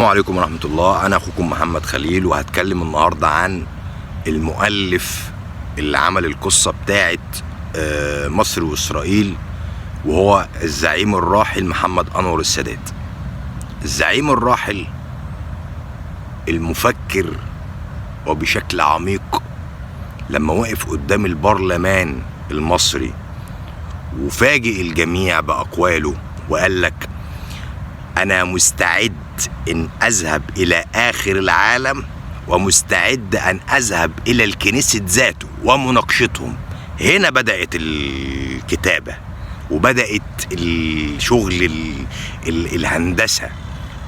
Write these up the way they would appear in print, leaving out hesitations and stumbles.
السلام عليكم ورحمة الله. أنا أخوكم محمد خليل، وهتكلم النهاردة عن المؤلف اللي عمل القصة بتاعت مصر وإسرائيل، وهو الزعيم الراحل محمد أنور السادات. الزعيم الراحل المفكر وبشكل عميق، لما وقف قدام البرلمان المصري وفاجئ الجميع بأقواله وقال لك: أنا مستعد إن أذهب إلى آخر العالم، ومستعد أن أذهب إلى الكنيسة ذاته ومناقشتهم. هنا بدأت الكتابة وبدأت الشغل الهندسة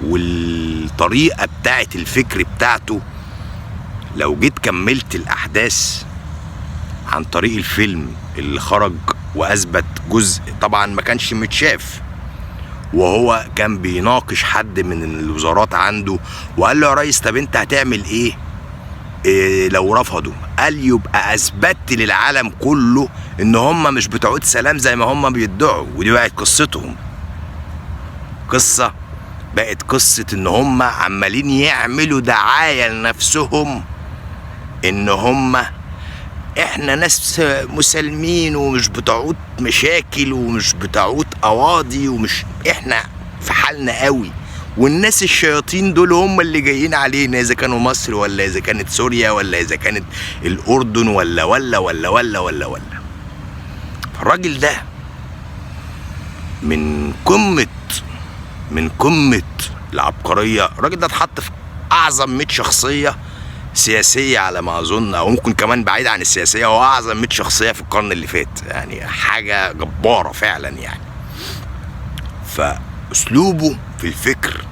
والطريقة بتاعت الفكر بتاعته. لو جيت كملت الأحداث عن طريق الفيلم اللي خرج وأثبت جزء طبعا ما كانش متشاف، وهو كان بيناقش حد من الوزارات عنده وقال له: يا ريس، طب انت هتعمل ايه لو رفضوا؟ قال: يبقى اثبتت للعالم كله ان هم مش بتوع سلام زي ما هم بيدعوا. ودي بقت قصتهم، قصة بقت قصة ان هم عمالين يعملوا دعاية لنفسهم ان هم احنا ناس مسالمين ومش بتعود مشاكل ومش بتعود قواضي ومش احنا في حالنا قوي، والناس الشياطين دول هم اللي جايين علينا، اذا كانوا مصر ولا اذا كانت سوريا ولا اذا كانت الاردن ولا ولا ولا ولا ولا ولا. الراجل ده من قمة العبقرية. الراجل ده اتحط في اعظم 100 شخصية سياسية على ما أظن، أو ممكن كمان بعيد عن السياسية، هو أعظم 100 شخصية في القرن اللي فات، يعني حاجة جبارة فعلا يعني. فأسلوبه في الفكر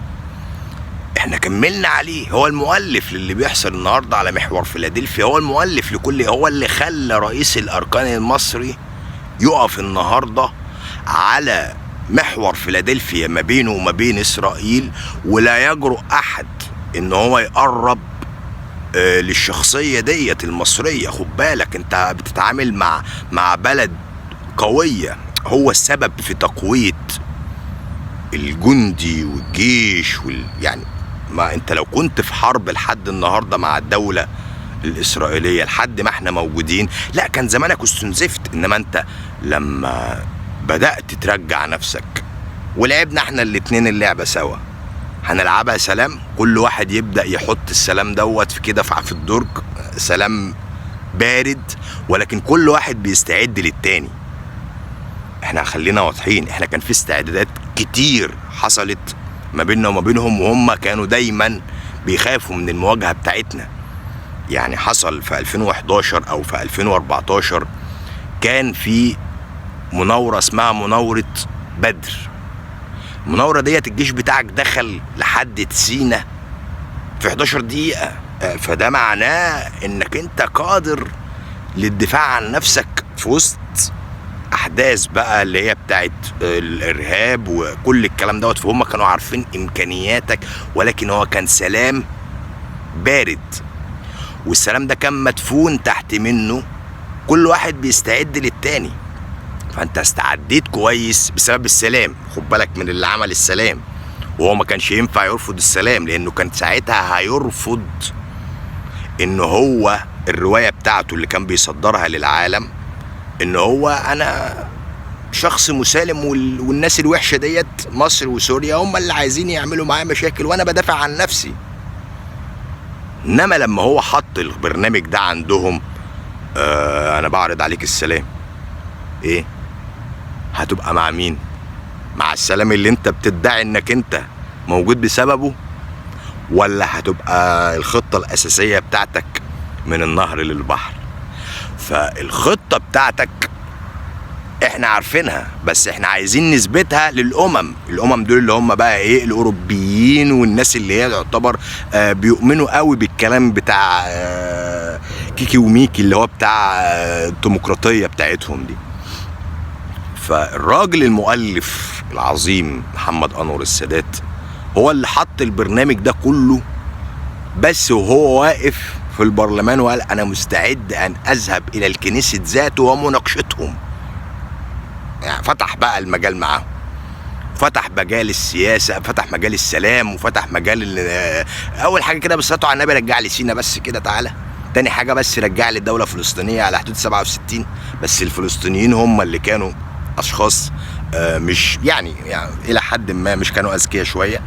احنا كملنا عليه، هو المؤلف للي بيحصل النهاردة على محور فيلادلفيا، هو المؤلف لكل، هو اللي خلى رئيس الأركان المصري يقف النهاردة على محور فيلادلفيا ما بينه وما بين إسرائيل، ولا يجرؤ أحد إن هو يقرب للشخصية ديت المصرية. خد بالك انت بتتعامل مع بلد قوية، هو السبب في تقوية الجندي والجيش يعني ما انت لو كنت في حرب لحد النهاردة مع الدولة الإسرائيلية لحد ما احنا موجودين، لا كان زمانك استنزفت. انما انت لما بدأت ترجع نفسك ولعبنا احنا الاتنين اللعبة سوا، هنلعبها سلام، كل واحد يبدأ يحط السلام دوت في كده في الدرج، سلام بارد، ولكن كل واحد بيستعد للتاني. احنا خلينا واضحين، احنا كان في استعدادات كتير حصلت ما بيننا وما بينهم، وهم كانوا دايما بيخافوا من المواجهة بتاعتنا. يعني حصل في 2011 او في 2014 كان في مناورة اسمها مناورة بدر. المناورة ديت الجيش بتاعك دخل لحد سينا في 11 دقيقة، فده معناه انك انت قادر للدفاع عن نفسك في وسط احداث بقى اللي هي بتاعت الارهاب وكل الكلام دوت. فهم كانوا عارفين امكانياتك، ولكن هو كان سلام بارد، والسلام ده كان مدفون تحت منه كل واحد بيستعد للتاني. فانت استعديت كويس بسبب السلام. خد بالك من اللي عمل السلام، وهو ما كانش ينفع يرفض السلام، لانه كان ساعتها هيرفض ان هو الرواية بتاعته اللي كان بيصدرها للعالم ان هو انا شخص مسالم، والناس الوحشة ديت مصر وسوريا هم اللي عايزين يعملوا معايا مشاكل وانا بدافع عن نفسي. انما لما هو حط البرنامج ده عندهم، انا بعرض عليك السلام، ايه هتبقى مع مين؟ مع السلام اللي انت بتدعي انك انت موجود بسببه، ولا هتبقى الخطة الأساسية بتاعتك من النهر للبحر؟ فالخطة بتاعتك احنا عارفينها، بس احنا عايزين نثبتها للأمم. الأمم دول اللي هم بقى ايه؟ الأوروبيين والناس اللي هي تعتبر بيؤمنوا قوي بالكلام بتاع كيكي وميكي اللي هو بتاع الديمقراطية بتاعتهم دي. فالراجل المؤلف العظيم محمد أنور السادات هو اللي حط البرنامج ده كله، بس وهو واقف في البرلمان وقال أنا مستعد أن أذهب إلى الكنيسة ذاته ومناقشتهم. يعني فتح بقى المجال معاهم. فتح مجال السياسة، فتح مجال السلام، وفتح مجال اول حاجة كده بالصلاة على النبي رجع لي سينا بس كده تعالى. تاني حاجة بس رجع لي الدولة الفلسطينية على حدود 67. بس الفلسطينيين هم اللي كانوا اشخاص مش يعني الى حد ما مش كانوا اذكياء شوية.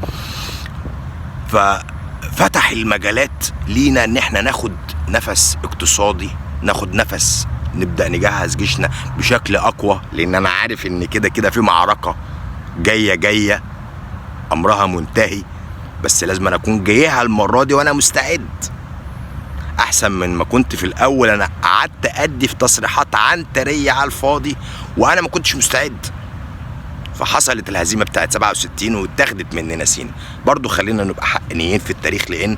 ففتح المجالات لينا ان احنا ناخد نفس اقتصادي، ناخد نفس، نبدا نجهز جيشنا بشكل اقوى، لان انا عارف ان كده كده في معركة جاية جاية امرها منتهي، بس لازم أنا اكون جايها المرة دي وانا مستعد احسن من ما كنت في الاول. انا قعدت ادي في تصريحات عنتريه على الفاضي وانا ما كنتش مستعد، فحصلت الهزيمة بتاعت 67 واتاخدت مننا سينا. برضو خلينا نبقى حقانيين في التاريخ، لان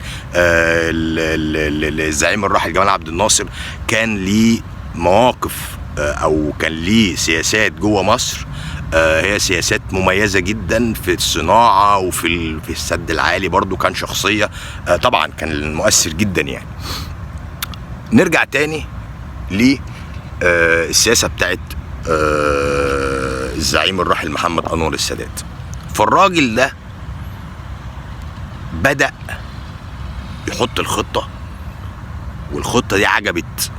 الزعيم الراحل جمال عبد الناصر كان ليه مواقف او كان ليه سياسات جوه مصر، هي سياسات مميزة جدا في الصناعة وفي في السد العالي. برضو كان شخصية طبعا كان مؤثر جدا. يعني نرجع تاني للسياسة بتاعت الزعيم الراحل محمد انور السادات. فالراجل ده بدأ يحط الخطة، والخطة دي عجبت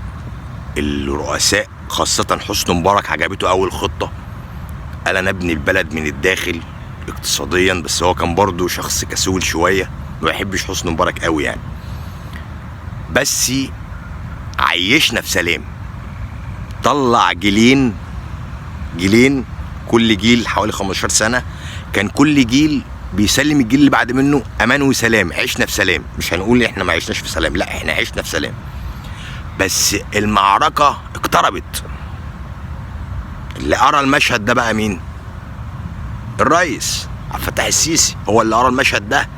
الرؤساء، خاصة حسني مبارك عجبته أول خطة. قال أنا أبني البلد من الداخل اقتصاديا، بس هو كان برضه شخص كسول شوية، ما بيحبش حسني مبارك قوي يعني، بس عيشنا في سلام. طلع جيلين، كل جيل حوالي 15 سنة، كان كل جيل بيسلم الجيل اللي بعد منه امان وسلام. عشنا في سلام، مش هنقول احنا ما عشناش في سلام، لا احنا عشنا في سلام، بس المعركة اقتربت. اللي قرا المشهد ده بقى مين؟ الرئيس عبد الفتاح السيسي هو اللي قرا المشهد ده،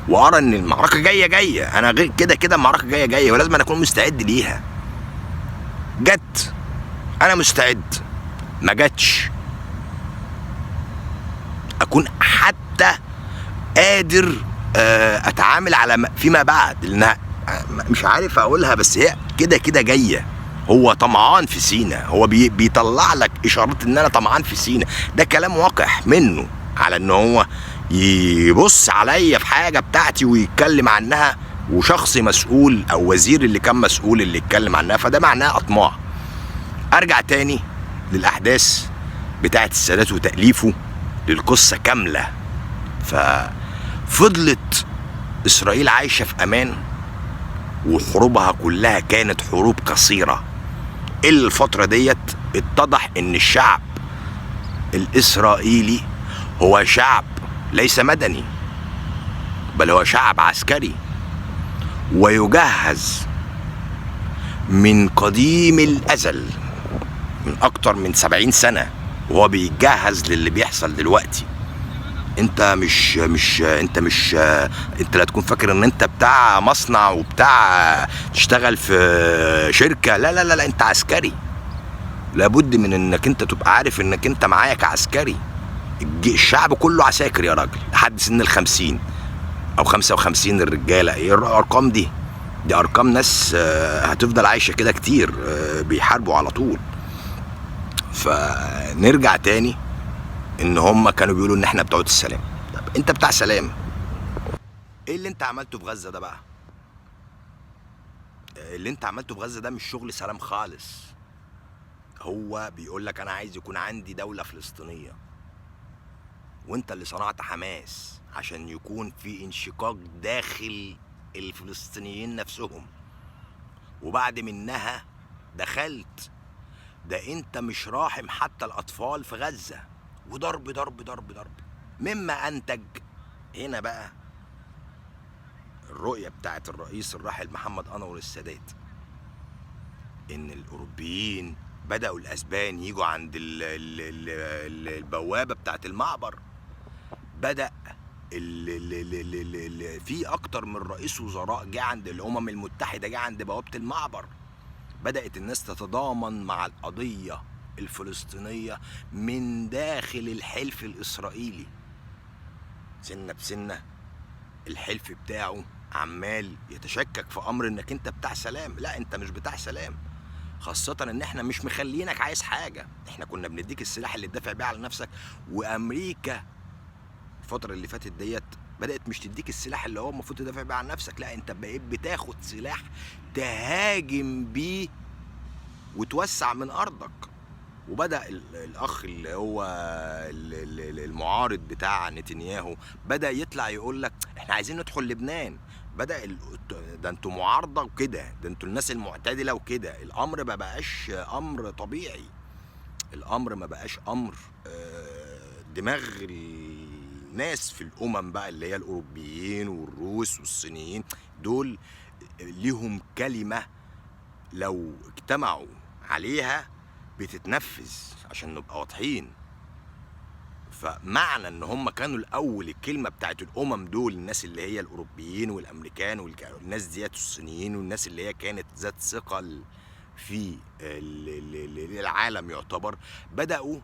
وقرا ان المعركة جاية جاية، انا غير كده كده المعركة جاية جاية ولازم انا اكون مستعد ليها. جت، انا مستعد. ما جاتش، اكون حتى قادر اتعامل على فيما بعد، لانها مش عارف اقولها، بس هي كده كده جاية. هو طمعان في سينا، هو بيطلع لك اشارات ان انا طمعان في سينا. ده كلام وقح منه على ان هو يبص عليا في حاجة بتاعتي ويتكلم عنها، وشخص مسؤول او وزير اللي كان مسؤول اللي يتكلم عنها، فده معناه اطماع. ارجع تاني للاحداث بتاعت السادات وتأليفه للقصة كاملة. ففضلت إسرائيل عايشة في أمان، وحروبها كلها كانت حروب قصيرة. إلا الفترة ديت اتضح إن الشعب الإسرائيلي هو شعب ليس مدني، بل هو شعب عسكري، ويجهز من قديم الأزل، من أكتر من 70 سنة وهو بيتجهز للي بيحصل دلوقتي. انت مش مش انت مش انت لا تكون فاكر ان انت بتاع مصنع وبتاع تشتغل في شركة، لا لا لا, لا، انت عسكري. لابد من انك انت تبقى عارف انك انت معايا كعسكري. الشعب كله عساكر يا راجل لحد سن 50 او 55. الرجالة ايه الارقام دي؟ دي ارقام ناس هتفضل عايشة كده كتير، بيحاربوا على طول. فنرجع تاني ان هم كانوا بيقولوا ان احنا بتوع السلام. طب انت بتاع سلام، ايه اللي انت عملته في غزة ده بقى؟ اللي انت عملته في غزة ده مش شغل سلام خالص. هو بيقول لك انا عايز يكون عندي دولة فلسطينية، وانت اللي صنعت حماس عشان يكون في انشقاق داخل الفلسطينيين نفسهم، وبعد منها دخلت. ده انت مش راحم حتى الاطفال في غزة، وضرب ضرب ضرب ضرب، مما انتج هنا بقى الرؤية بتاعت الرئيس الراحل محمد انور السادات، ان الاوروبيين بدأوا الاسبان يجوا عند البوابة بتاعت المعبر. بدأ في اكتر من رئيس وزراء جه عند الامم المتحدة، جه عند بوابة المعبر. بدأت الناس تتضامن مع القضية الفلسطينية من داخل الحلف الإسرائيلي. سنة بسنة الحلف بتاعه عمال يتشكك في أمر إنك أنت بتاع سلام. لا، أنت مش بتاع سلام، خاصة إن إحنا مش مخلينك عايز حاجة. إحنا كنا بنديك السلاح اللي تدافع بيه على نفسك، وأمريكا الفترة اللي فاتت ديت بدات مش تديك السلاح اللي هو المفروض تدافع بيه عن نفسك، لا انت بقيت بتاخد سلاح تهاجم بيه وتوسع من ارضك. وبدا الاخ اللي هو المعارض بتاع نتنياهو بدا يطلع يقول لك احنا عايزين ندخل لبنان. بدا ده انتوا معارضة وكده، ده انتوا الناس المعتدلة وكده. الامر ما بقاش امر طبيعي، الامر ما بقاش امر دماغ الناس في الامم بقى اللي هي الاوروبيين والروس والصينيين، دول ليهم كلمة لو اجتمعوا عليها بتتنفذ، عشان نبقى واضحين. فمعنى ان هم كانوا الاول الكلمة بتاعت الامم دول، الناس اللي هي الاوروبيين والامريكان والناس ديت والصينيين والناس اللي هي كانت ذات ثقل في العالم يعتبر، بداوا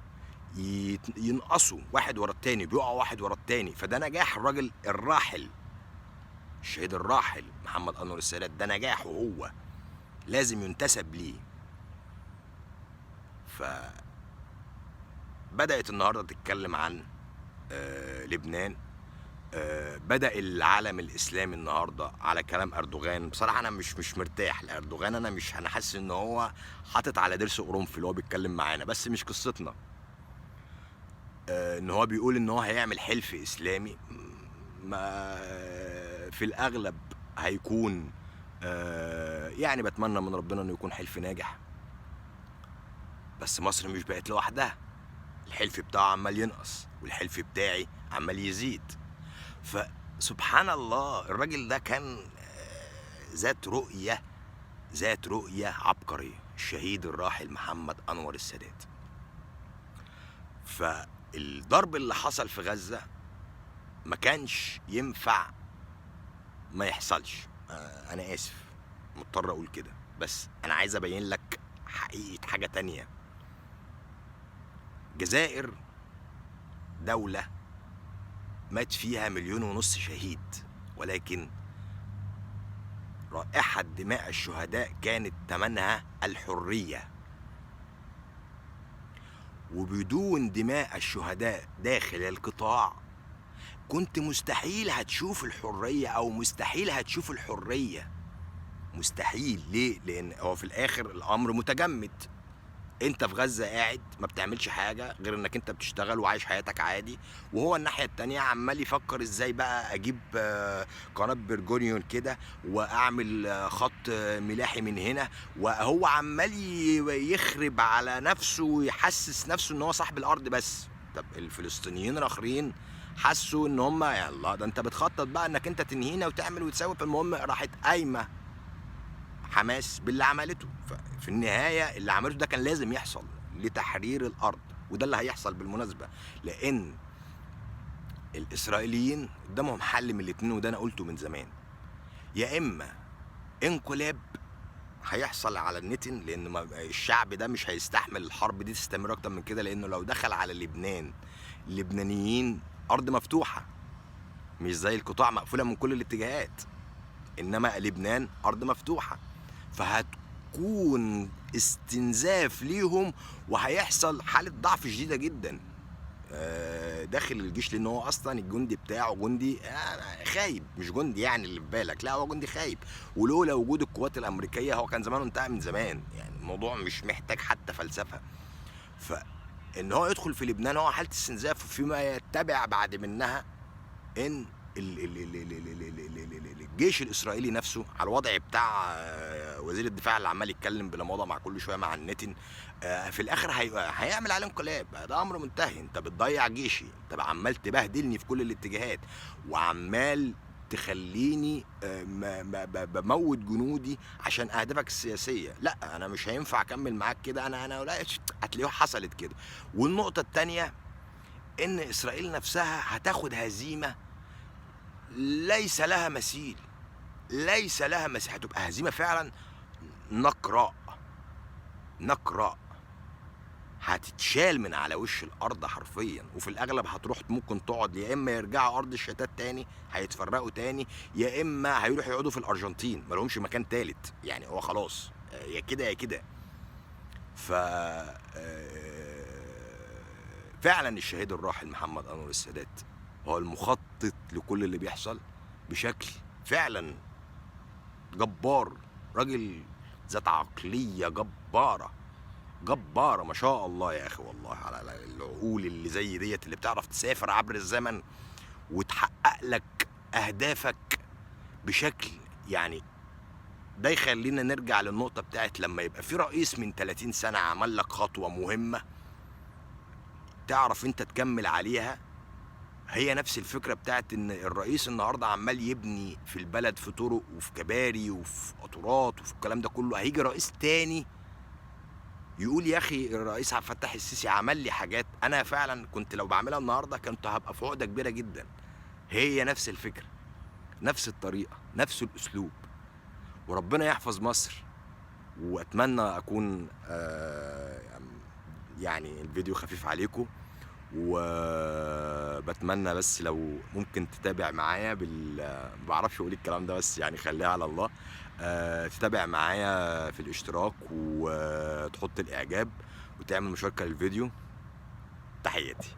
ينقصوا واحد ورا التاني، بيقعوا واحد ورا التاني. فده نجاح الراجل الراحل، الشهيد الراحل محمد انور السادات، ده نجاحه هو، لازم ينتسب ليه. فبدأت النهارده تتكلم عن لبنان. بدأ العالم الإسلامي النهارده على كلام أردوغان. بصراحة أنا مش مرتاح لأردوغان، أنا حاسس إن هو حاطط على ضرس قرنفل اللي هو بيتكلم معانا، بس مش قصتنا. إن هو بيقول إن هو هيعمل حلف إسلامي، ما في الأغلب هيكون يعني بتمنى من ربنا إنه يكون حلف ناجح. بس مصر مش بقت لوحدها، الحلف بتاعه عمال ينقص والحلف بتاعي عمال يزيد. فسبحان الله، الراجل ده كان ذات رؤية، ذات رؤية عبقرية، الشهيد الراحل محمد أنور السادات. فالضرب اللي حصل في غزة ما كانش ينفع ما يحصلش. أنا آسف مضطر أقول كده، بس أنا عايز أبين لك حقيقة حاجة تانية. الجزائر دولة مات فيها 1.5 مليون شهيد، ولكن رائحة دماء الشهداء كانت ثمنها الحرية. وبدون دماء الشهداء داخل القطاع كنت مستحيل هتشوف الحرية، أو مستحيل هتشوف الحرية، مستحيل. ليه؟ لأن هو في الآخر الأمر متجمد. انت في غزة قاعد ما بتعملش حاجة غير انك انت بتشتغل وعايش حياتك عادي، وهو الناحية التانية عمال يفكر ازاي بقى اجيب قناة برجونيون كده واعمل خط ملاحي من هنا، وهو عمال يخرب على نفسه ويحسس نفسه ان هو صاحب الارض بس. طب الفلسطينيين الاخرين حسوا ان هم يا الله ده انت بتخطط بقى انك انت تنهينا وتعمل وتسوي. فالمهم راحت قايمة حماس باللي عملته. ففي النهاية اللي عملته ده كان لازم يحصل لتحرير الأرض، وده اللي هيحصل بالمناسبة، لأن الإسرائيليين قدامهم حل من الاتنين، وده أنا قلته من زمان. يا إما انقلاب هيحصل على النتن، لأن الشعب ده مش هيستحمل الحرب دي تستمر أكتر من كده، لأنه لو دخل على لبنان، اللبنانيين أرض مفتوحة مش زي القطاع مقفولة من كل الاتجاهات، إنما لبنان أرض مفتوحة، فهتكون استنزاف ليهم وهيحصل حالة ضعف شديدة جدا داخل الجيش، لأن هو أصلا الجندي بتاعه جندي خايب، مش جندي يعني اللي في بالك، لا هو جندي خايب. ولولا وجود القوات الأمريكية هو كان زمانه انتهى من زمان، يعني الموضوع مش محتاج حتى فلسفة. فإن هو يدخل في لبنان هو حالة استنزاف، وفيما يتبع بعد منها إن الجيش الاسرائيلي نفسه على الوضع بتاع وزير الدفاع اللي عمال يتكلم بلا موضة مع كل شوية مع النتن، في الاخر هيعمل عليه انقلاب. ده امر منتهي. انت بتضيع جيشي، انت عمال تبهدلني في كل الاتجاهات، وعمال تخليني بموت جنودي عشان اهدافك السياسية. لا انا مش هينفع اكمل معاك كده، انا لا، هتلاقيه حصلت كده. والنقطة الثانية ان اسرائيل نفسها هتاخد هزيمة ليس لها مثيل، ليس لها مثيل، هتبقى هزيمة فعلا نقراء، نقراء، هتتشال من على وش الارض حرفيا. وفي الاغلب هتروح ممكن تقعد، يا اما يرجعوا ارض الشتات تاني هيتفرقوا تاني، يا اما هيروحوا يقعدوا في الارجنتين، ما لهمش مكان تالت، يعني هو خلاص يا كده يا كده. ف فعلا الشهيد الراحل محمد انور السادات هو المخطط لكل اللي بيحصل بشكل فعلا جبار. راجل ذات عقلية جبارة جبارة، ما شاء الله يا أخي والله على العقول اللي زي ديت، اللي بتعرف تسافر عبر الزمن وتحقق لك أهدافك بشكل يعني. ده يخلينا نرجع للنقطة بتاعت لما يبقى في رئيس من 30 سنة عمل لك خطوة مهمة تعرف انت تكمل عليها. هي نفس الفكرة بتاعت ان الرئيس النهاردة عمال يبني في البلد، في طرق وفي كباري وفي قطورات وفي الكلام ده كله. هيجي رئيس تاني يقول يا اخي الرئيس عبد الفتاح السيسي عمل لي حاجات انا فعلا كنت لو بعملها النهارده كنت هبقى في عقده كبيرة جدا. هي نفس الفكرة، نفس الطريقة، نفس الاسلوب. وربنا يحفظ مصر. واتمنى اكون يعني الفيديو خفيف عليكم، وبتمنى بس لو ممكن تتابع معايا ما بعرفش اقول الكلام ده، بس يعني خليها على الله. تتابع معايا في الاشتراك وتحط الاعجاب وتعمل مشاركة للفيديو. تحياتي.